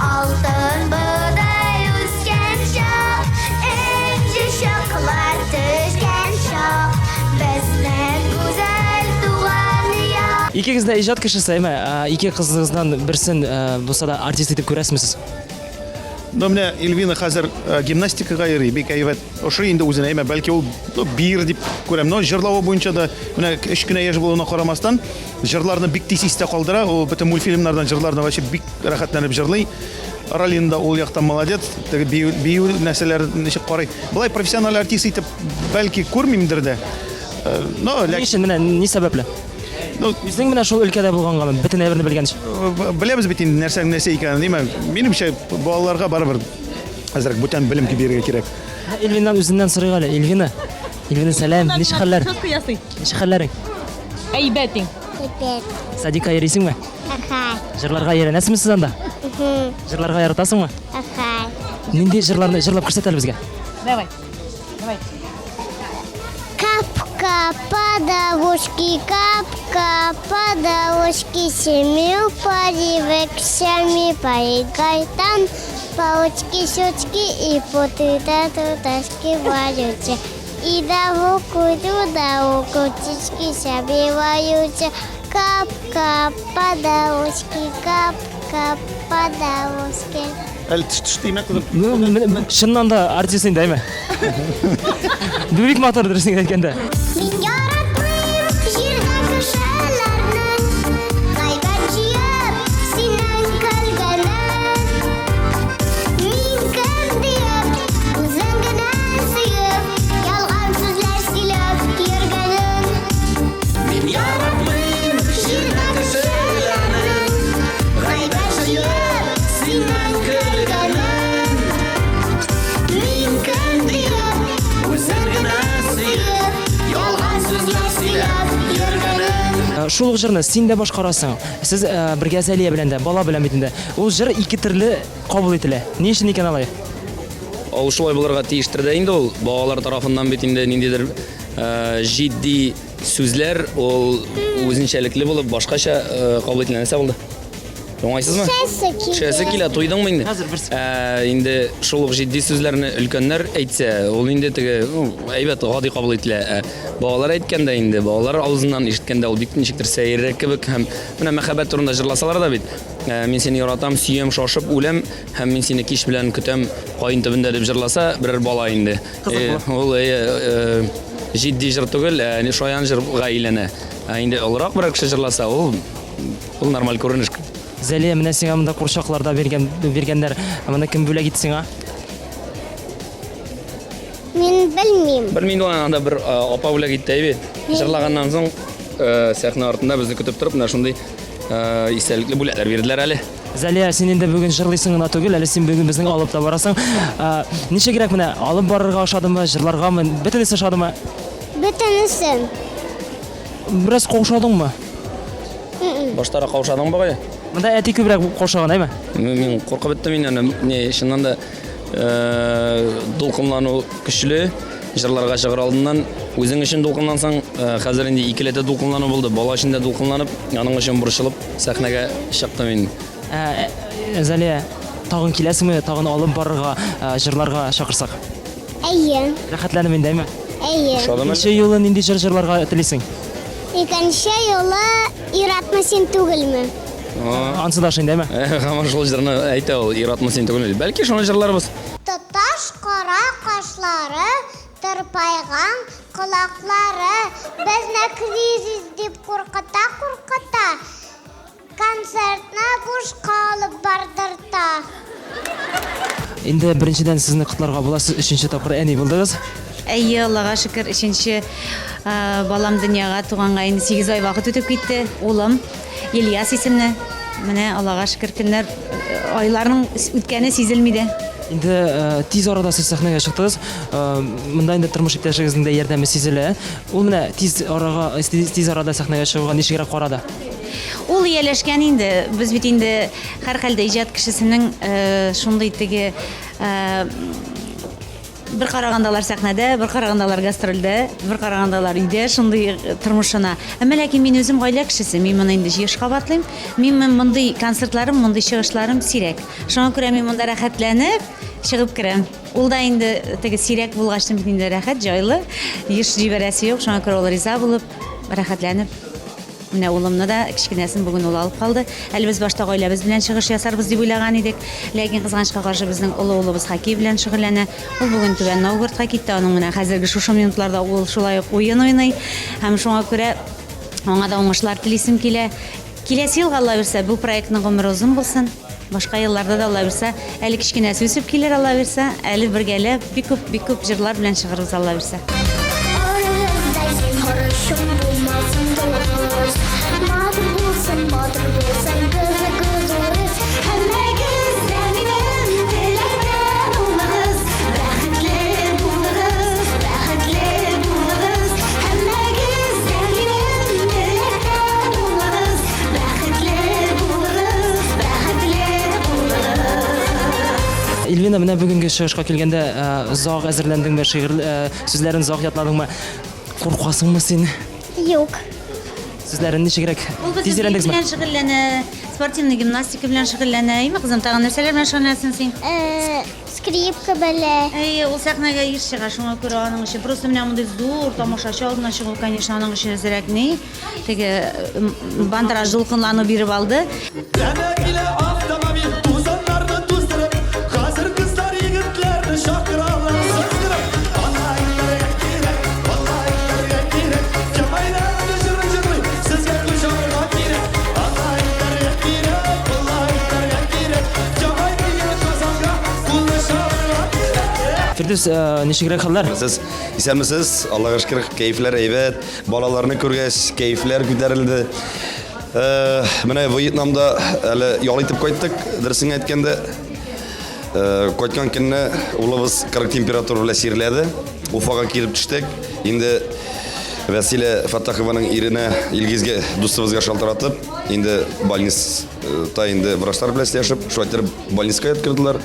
алтын бодай үскән чак, энҗе чаклар төшкән чак. Икегез дә иҗат кешесе, әйме? Ике кызыгыздан берсен булса да артист итеп күрәсезме сез? Ну, менә Эльвина хәзер гимнастикага йөри, бик әйбәт ошый инде үзенә, әйме, бәлки ул ну, биер дип күрәм. Но җырлавы буенча да менә өч кенә яшь булуына карамастан, җырларны бик тиз истә калдыра. Ул бөтен мультфильмнардан җырларны вообще бик рәхәтләнеп җырлый. Ралин да ул яктан молодец, теге бию, бию нәрсәләр ничек карый. Болай профессиональ артист итеп бәлки күрмимдер дә. Но, Ни өчен менә ни сәбәпле? Ну, үзең менә шул өлкәдә булгангамы, бөтен әйберне белгән өчен. Беләбез бит инде нәрсәнең нәрсә икәнен, димә. Минемчә, балаларга барыбер әзрәк бүтән белем бирергә кирәк. Эльвиннан үзеннән сорыйк әле. Эльвина. Эльвина, сәлам. Ничек хәлләр? Прическа ясый. Ничек хәлләрең? Әйбәт иң. Әйбәт. Садикка йөрисеңме? Аха. Җырларга өйрәнәсеңме сез анда? Җырларга яратасыңмы? Аха. Нинди җырларны җырлап күрсәт әле безгә. Давай. Давай. Капка по дорожке, капка по дорожке, семью поривексями поиграй там, палочки, щечки и потыта туташки валются. И дорогу, дорогу, птички собираются. Капка по дорожке, капка по дорожке. Әле теш теш тимә кызым. Ну, менә чыннан да артист инде, әйме? Бу бик матур дөресен әйткәндә. Мин яратмыйм җирдә кешеләрнең Гайбәт җыеп синнән көлгәнен. Мин кем диеп, үзең генә сөеп, Ялган сүзләр сөйләп йөргәнен. Мин яратмыйм җирдә кешеләрнең Гайбәт җыеп синнән көлгәнен. Мин кем диеп, үзең генә сөеп, Ялган сүзләр сөйләп йөргәнен. Шул ук җырны син дә башкарасың. Сез бергә Зәлия белән дә, бала белән бит инде. Ул җыр ике төрле кабул ителә. Ни өчен икән алай? Ул шулай булырга тиештер дә инде ул. Балалар тарафыннан бит инде ниндидер җитди сүзләр ул үзенчәлекле булып башкача кабул ителә. Нәрсә булды? Уңайсызмы? Төшәсе килә. Төшәсе килә, туйдыңмы инде? Хәзер бер Ә, инде шул ук җитди сүзләрне өлкәннәр әйтсә, ул инде теге, ну, әйбәт, гади кабул ителә. Ә балалар әйткәндә инде, балалар авызыннан ишеткәндә ул бик ничектер сәеррәк кебек һәм менә мәхәббәт турында җырласалар да бит, ә, мин сине яратам, сөям, шашып үләм һәм мин сине кич белән көтәм каен төбендә дип җырласа, берәр бала инде. Кызык Э, ул э, э, җитди җыр түгел, ә шаян җырга әйләнә. Ә инде олырак берәр кеше җырласа, ул Ул нормаль күренеш. Зәлия, менә сиңа монда курчаклар да биргән, биргәннәр. Моны кем бүләк итте сиңа? Мин белмим. Белмим инде анда бер апа бүләк итте әйбит. Җырлаганнан соң сәхнә артында безне көтеп торып, менә шундый истәлекле бүләкләр бирделәр әле. Зәлия, син инде бүген җырлыйсың гына түгел, әле син бүген безнең алып та барасың. Ничегрәк менә алып барырга ошадымы, җырларгамы, бөтенесе ошадымы? Бөтенесе. Бераз каушадыңмы? Баштарак каушадың бугай. Монда әти күбрәк каушаган, әйме? Мин куркып беттем инде, не, чыннан да дулкынлану көчле. Җырларга чыгар алдыннан үзең өчен дулкынлансаң, хәзер инде икеләтә дулкынлану булды. Бала өчен дә дулкынланып, аның өчен борчылып сәхнәгә чыктым инде. Зәлия, тагын киләсеңме, тагын алып барырга, җырларга чакырсак? Әйе. Рәхәтләнеп инде, әйме? Әйе. Икенче юлы нинди җыр җырларга телисең? Икенче юлы Ир-атмы син түгелме? Ансы да ошый инде, әйме? Һаман шул җырны әйтә ул, Ир-атмы син түгелме? Бәлки шуны җырларбыз. Тоташ кара кашлары, тырпайган колаклары, безне кризис дип куркыта-куркыта, Концертны бушка алып бардырта. Инде беренчедән сезне котларга була, сез өченче тапкыр әни булдыгыз. Әйе, Аллага шөкер, өченче балам дөньяга туганга инде 8 ай вакыт үтеп китте. Улым Ильяс исемле. Менә Аллага шөкер, көннәр, айларның үткәне сизелми дә. Инде тиз арада сез сәхнәгә чыктыгыз. Монда инде тормыш иптәшегезнең дә ярдәме сизелә. Ул менә тиз арага, тиз арада сәхнәгә чыгуга ничегрәк карады? Ул ияләшкән инде. Без бит инде һәрхәлдә иҗат кешесенең шундый теге бер караганда алар сәхнәдә, бер караганда алар гастрольдә, бер караганда алар өйдә шундый тормышына. Әмма ләкин мин үзем гаилә кешесе, мин моны инде еш кабатлыйм. Мин мондый концертларым, мондый чыгышларым сирәк. Шуңа күрә мин монда рәхәтләнеп чыгып керәм. Ул да инде теге сирәк булгач бит инде рәхәт, җайлы. Еш җибәрәсе юк, шуңа күрә ул риза булып, рәхәтләнеп. Менә улымны да, кечкенәсен бүген ул алып калды. Әле без башта гаиләбез белән чыгыш ясарбыз дип уйлаган идек. Ләкин кызганычка каршы безнең олы улыбыз хоккей белән шөгыльләнә. Ул бүген Түбән Новгородка китте. Аның менә хәзерге шушы минутларда ул шулай ук уен уйный. Һәм шуңа күрә аңа да уңышлар телисем килә. Киләсе елга, Алла бирсә, бу проектның гомере озын булсын. Башка елларда да, Алла бирсә, әле кечкенәсе үсеп килер, Алла бирсә, әле бергәләп бик күп, бик күп җырлар белән чыгырбыз, Алла бирсә. Арагызда зинһар өчен булмасын дус. Матур булсын, батыр булсын кызыгыз урыс. Һәммәгез дә минем теләктә булыгыз. Бәхетле булыгыз, бәхетле булыгыз. Һәммәгез дә минем теләктә булыгыз. Бәхетле булыгыз, бәхетле булыгыз. Ильвина, менә бүгенге чыгышка килгәндә, озак әзерләндеңме, шигырь сүзләрен озак ятладыңмы? Куркасыңмы син? Юк. Сүзләрен ничегрәк? Ул Тиз безнең бию өйрәндегезме? белән шөгыльләнә, спортивный гимнастика белән шөгыльләнә. Әйме, кызым, тагын нәрсәләр белән шөгыльләнәсең син? Скрипка белә. Әйе, ул сәхнәгә еш чыга, шуңа күрә аның өчен просто менә мондый зур тамашачы алдына чыгу, конечно, аның өчен әзрәк ни, теге бандраж дулкынлану биреп алды. Әнә килә автомобиль, тузаннарны туздырып, Хәзер кызлар егетләрне чакыралар сызгырып. Алай итәргә кирәк, алай итәргә кирәк, Җамайларны җырын җырлый, сезгә күз алырга кирәк. Алай итәргә кирәк, алай итәргә кирәк, Җамай кигән Казанга кулны чалырга кирәк. Фирдүс, ничегрәк хәлләр? Сез исәнмесез, Аллага шөкер, кәефләр әйбәт. Балаларны күргәч, кәефләр күтәрелде. Менә Вьетнамда әле ял итеп кайттык, дөресен әйткәндә. Кайткан көнне улыбыз 40 температура белән чирләде. Уфага килеп төштек. Инде Вәсилә Фаттахованың иренә Илгизгә дустыбызга шалтыратып, инде больниста инде врачлар белән сөйләшеп, шулай итеп больницага яткырдылар.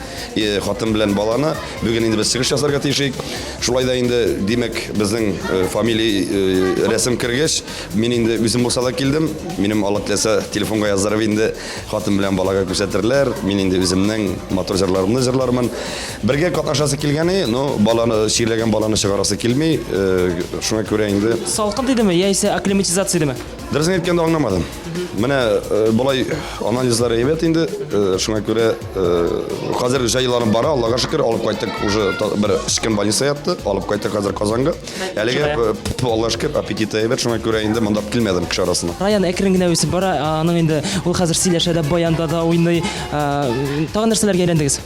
Хатын белән баланы. Бүген инде без чыгыш ясарга тиеш идек. Шулай да инде, димәк, безнең фамилия рәсем кергәч, мин инде үзем булса да килдем. Минем Алла теләсә телефонга яздырып инде хатын белән балага күрсәтерләр. Мин инде үземнең матур җырларымны җырлармын. Бергә катнашасы килгән, но баланы чирләгән баланы чыгарасы килми. Шуңа күрә инде Салкын тидеме яисә акклиматизация идеме? Дөресен әйткәндә аңламадым. Менә болай анализлар әйбәт инде, шуңа күрә хәзер җайланып бара, Аллага шөкер, алып кайттык уже бер өч көн больница ятты, алып кайттык хәзер Казанга. Әлегә Аллага шөкер, аппетиты әйбәт, шуңа күрә инде монда килмәдем кеше арасына. Раян әкрен генә үсеп бара, аның инде ул хәзер сөйләшә дә, баянда да уйный. Тагын нәрсәләргә өйрәндегез?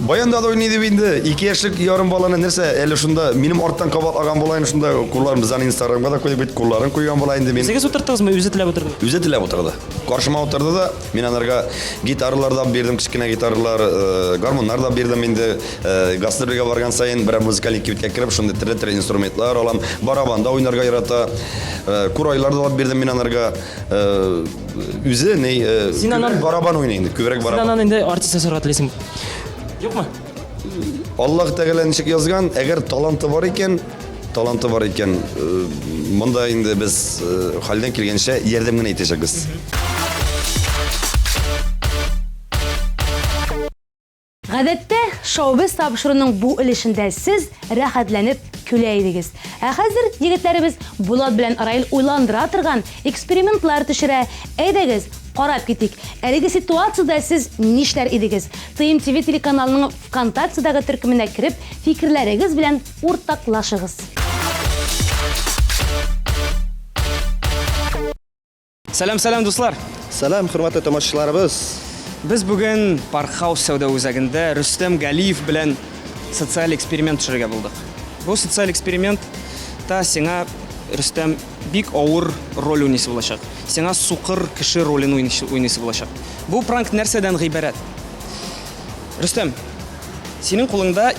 Баянда да уйный дип инде, 2 яшьлек ярым баланы нәрсә, әле шунда минем арттан кабатлаган була инде шунда кулларын без аны Инстаграмга да куйдык бит, кулларын куйган була инде мин. Үзегез утырттыгызмы, үзе теләп утырдымы? Үзе теләп утырды. Каршыма утырды да, мин анарга гитаралар да бирдем, кечкенә гитаралар, гармуннар да бирдем инде. Гастрольгә барган саен берәр музыкаль кибеткә кереп, шундый төрле-төрле инструментлар алам. Барабанда уйнарга ярата. Курайлар да алып бирдем мин анарга. Үзе ни, Син аннан барабан уйный инде, күбрәк Син барабан. аннан инде артист ясарга телисең. Юкмы? Аллаһ Тәгалә ничек язган, әгәр таланты бар икән, таланты бар икән, монда инде без хәлдән килгәнчә ярдәм генә итәчәкбез. Гадәттә, Шоу-биз тапшыруның бу өлешендә сез рәхәтләнеп көлә идегез. Ә хәзер егетләребез Булат белән Раил уйландыра торган экспериментлар төшерә. Әйдәгез, карап китик. Әлеге ситуациядә сез нишләр идегез? ТМТV телеканалының ВКонтактедагы төркеменә кереп, фикерләрегез белән уртаклашыгыз. Сәлам, сәлам, дуслар! Сәлам, хөрмәтле тамашачыларыбыз! Без бүген Парк Хаус сәүдә үзәгендә Рөстәм Галиев белән социаль эксперимент төшерергә булдык. Бу социаль эксперимент та сиңа, Рөстәм, бик авыр роль уйныйсы булачак. Сиңа сукыр кеше ролен уйныйсы булачак. Бу пранк нәрсәдән гыйбарәт? Рөстәм, синең кулыңда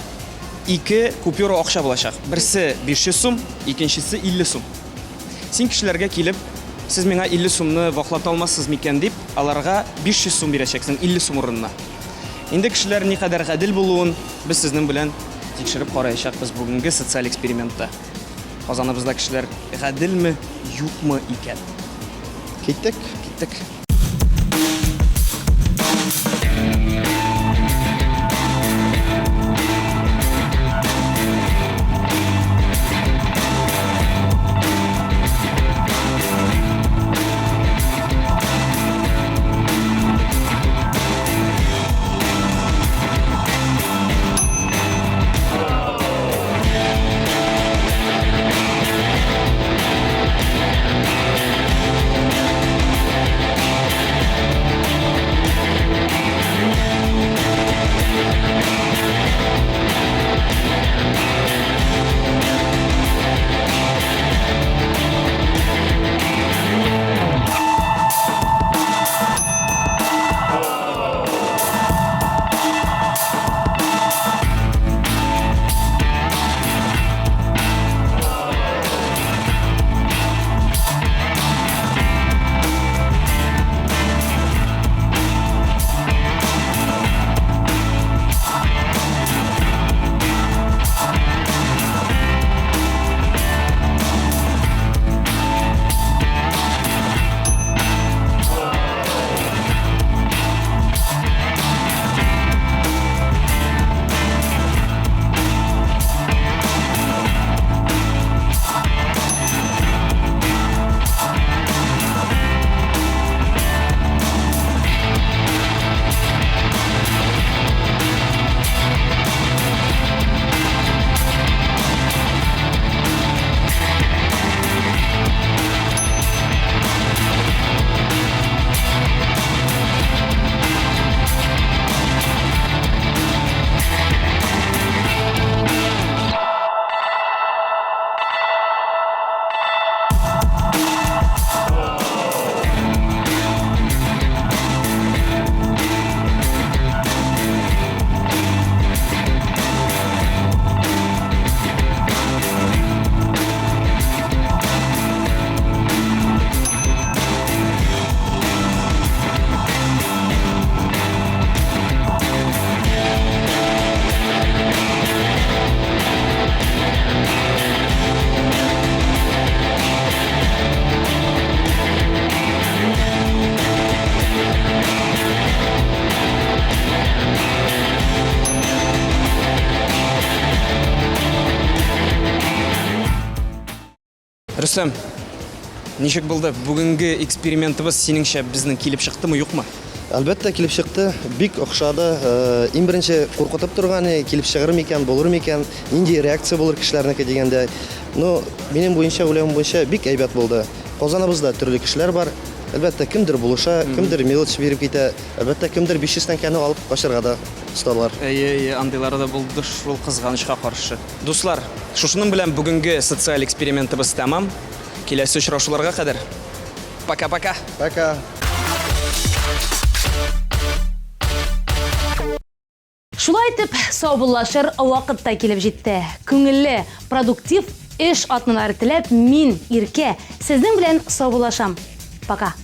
ике купюра акча булачак. Берсе 500 сум, икенчесе 50 сум. Син кешеләргә килеп, сез миңа 50 сумны ваклата алмассыз микән дип, аларга 500 сум бирәчәксең 50 сум урынына. Инде кешеләр никадәр гадел булуын без сезнең белән тикшереп караячакбыз бүгенге социаль экспериментта. Казаныбызда кешеләр гаделме, юкмы икән? Киттек. Киттек. Рөстәм, ничек булды бүгенге экспериментыбыз синеңчә безнең килеп чыктымы, юкмы? Әлбәттә, килеп чыкты. Бик охшады. Иң беренче куркытып торган, килеп чыгыр микән, булыр микән, нинди реакция булыр кешеләрнеке дигәндә. Ну, минем буенча, уйлавым буенча, бик әйбәт булды. Казаныбызда төрле кешеләр бар. Әлбәттә, кемдер булыша, кемдер мелочь биреп китә. Әлбәттә, кемдер 500 тәңкәне алып качырга да осталар. Әйе, әйе, андыйлары да булды шул, кызганычка каршы. Дуслар, шушының белән бүгенге социаль экспериментыбыз тәмам. Киләсе очрашуларга кадәр. Пока-пока. Пока. Шулай итеп, саубуллашыр вакыт та килеп җитте. Күңелле, продуктив эш атналары теләп, мин, Иркә, сезнең белән саубуллашам. Пока!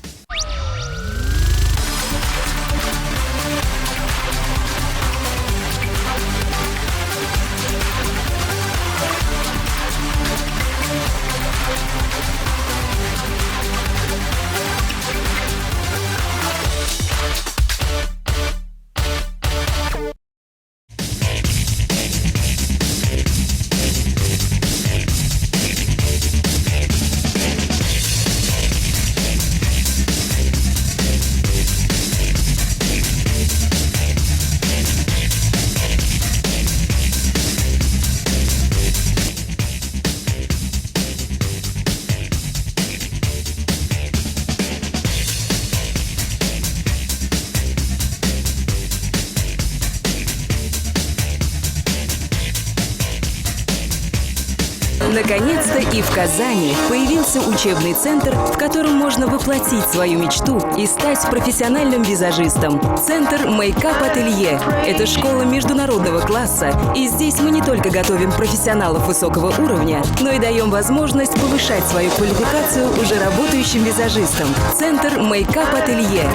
Наконец-то и в Казани появился учебный центр, в котором можно воплотить свою мечту и стать профессиональным визажистом. Центр Мейкап Ателье – это школа международного класса, и здесь мы не только готовим профессионалов высокого уровня, но и даем возможность повышать свою квалификацию уже работающим визажистам. Центр Мейкап Ателье.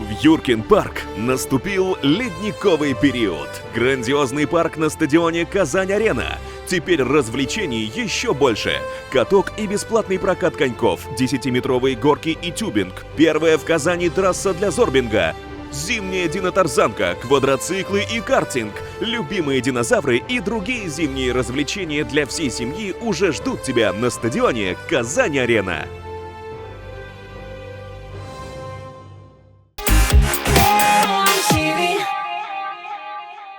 В Юркин парк наступил ледниковый период. Грандиозный парк на стадионе «Казань-Арена». Теперь развлечений еще больше. Каток и бесплатный прокат коньков, 10-метровые горки и тюбинг. Первая в Казани трасса для зорбинга. Зимняя динотарзанка, квадроциклы и картинг. Любимые динозавры и другие зимние развлечения для всей семьи уже ждут тебя на стадионе «Казань-Арена».